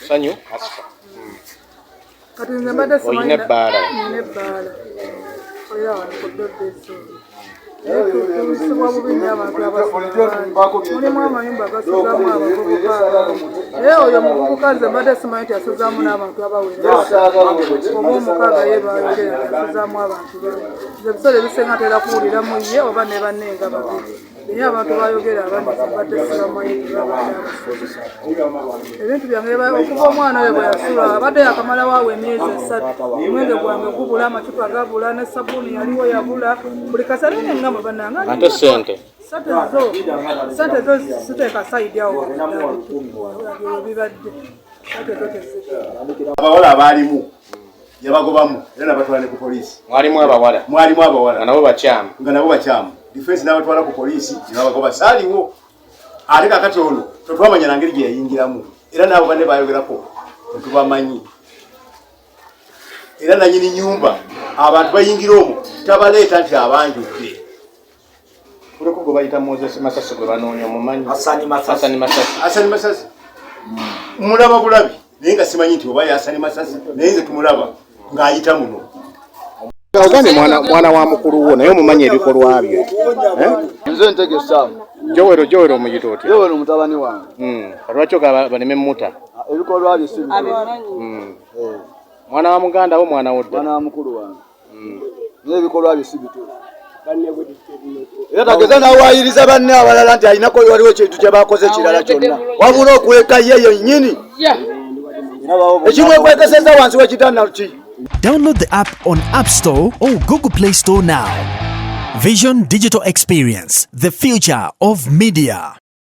Sanyu Asfa. Kati nze mbadde simanyi Olina ebbaala? Nina ebbaala. Kolera wano ku Doddo Ezzooba. Naye tulusibwa bubi nnyo abantu abasula. Mulimu amayumba agasuzaamu abavubuka abangi. Naye oyo omuvubuka nze mbadde simanyi nti asuzaamu n'abantu abawera. Oba omukaaga ye baayogera nti asuzaamu abantu bangi. Nze ebiseera ebisinga ntera kuwulira mu ye oba ne banne nga babiri. Naye abantu bayogera abangi mbadde sibamanyi nti babadde abasuza. Ebintu byange okuva omwana oyo bwe yasula abadde yakamalawo awo emyezi 3, omwenge gwange gubula, amacupa gabula, ne sabbuuni yaliwo yabula buli kaseera. Neŋŋamba bannange Ate sente? Sente zo ziteeka side awo bibadde sente zo tezigenda. Abawala abaalimu yabagobamu era nabatwala ne ku poliisi. Mwalimu abawala? Mwalimu abawala. Nga nabo bakyamu? Nga nabo bakyamu. Defense n'abatwala ku poliisi nebabagoba. Saaliwo ate kakati ono tetwamanya na ngeri gye yayingiramu, era naabo banne bayogerako tetubamanyi, era nanyini nyumba abantu bayingira omwo tabaleeta nti abanjudde. Kuliko gwe bayita Moses Masasi gwe banoonya, omumanyi? Hasani Masasi. Hasani Masasi. Asani Masasi mulaba bulabi, naye nga simanyi nti oba yasani Masasi, naye nze tumulaba ng'ayita muno. Ogambye mwana wa mukulu wo, naye omumanyi ebikolwa bye, eh? Nze Ntege Sam. Jowero, Jowero omuyita otya? Yoweri mutabani wange. Lwaki ogamba baleme muta? Ebikolwa bye si bituufu. Mwana wa muganda wo, mwana wo ddala? Mwana wa mukulu wange, naye ebikolwa bye si bituufu, era tageza n'awaayiriza banne abalala nti alinako waliwo ekintu kye bakoze kirala kyonna, wabula okweka ye yennyini ekimwekwekeseza wansi w'ekitanda ki. Download the app on App Store or Google Play Store now. Vision Digital Experience, the future of media.